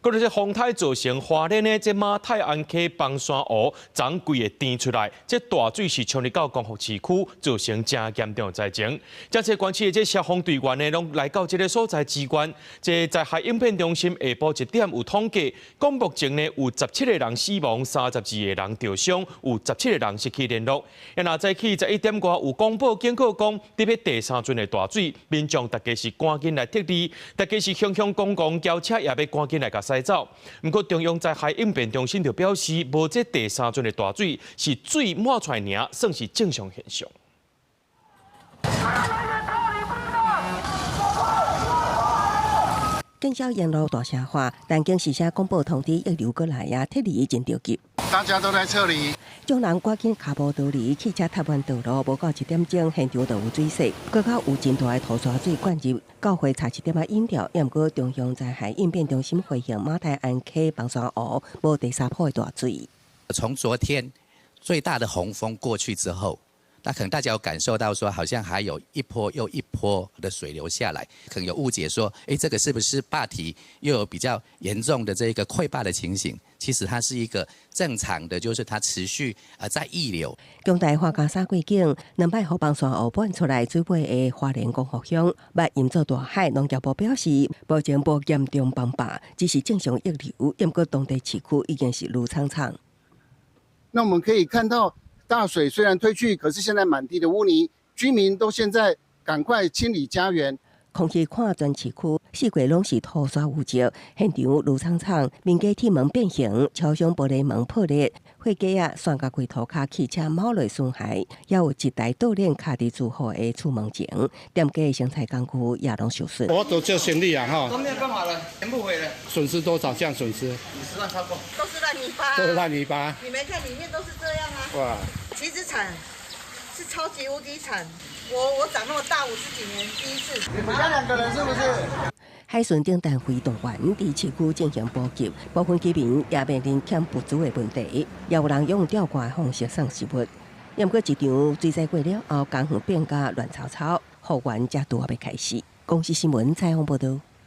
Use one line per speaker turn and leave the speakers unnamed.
閣就是風颱造成花蓮的這馬太鞍溪枋山湖昨昏規个滇出來，這大水是衝入到光復市區，造成真嚴重災情。這次關市的這消防隊員呢，攏來到這个所在支援。這災害應變中心下晡一點有統計，講目前呢有17個人死亡，32個人著傷，有十七個人失去聯絡。若早起11點外有廣播警告講，佇欲第三陣的大水，民眾大家是趕緊來撤離，大家是雄雄公共轎車也欲趕緊來共駛走。毋過中央災害應變中心就表示，無這第三陣的大水是水滿出來爾，算是正常現象。
見小沿路大聲喊，但警時聲廣播通知溢流過來啊，撤離真著急。
大家都在撤離。
眾人趕緊跤步逃離，汽車塞滿道路，無夠一點鐘，現場就有水勢，閣較有真大的土沙水灌入，教會差一點仔淹掉。毋過中央災害應變中心回應馬太鞍溪枋山湖無第三波的大水。
從昨天最大的洪峰過去之後，那可能大家有感受到說，好像還有一波又一波的水流下來，可能有誤解說，誒，這個是不是壩體又有比較嚴重的這個潰壩的情形？其實它是一個正常的，就是它持續啊在溢流。
強大花加沙過境，兩擺予枋山湖滿出來水尾的花蓮光復鄉，欲淹做大海。農業部表示，目前無嚴重崩壩，只是正常溢流。毋過當地市區已經是滷氅氅。
那我們可以看到，大水雖然退去，可是現在滿地的污泥，居民都現在趕快清理家園。
空氣看全市區，四界攏是土沙污跡，現場滷氅氅，民家鐵門變形，超商玻璃門破裂，貨架仔散甲規塗跤，汽車貓落損害，也有一台倒鏈卡佇住戶的厝門前，店家的生財工具也攏受損。
我都做生意啊，哈。
都沒有辦法了，全部毀了。
損失多少？這樣損失？
50萬超過。
都是爛泥巴。
都是爛泥巴。
你們看裡面都是這樣啊。
哇。
其實慘，是超級無敵慘。我長那麼大50幾年第一次。
你們家兩個人是不是？
海巡等單位動員佇市區進行補給，部分居民也面臨欠物資的問題，也有人用吊掛的方式送食物。毋過一場水災過了後，江園變甲亂糟糟，復原才拄仔欲開始。公視新聞採訪報導。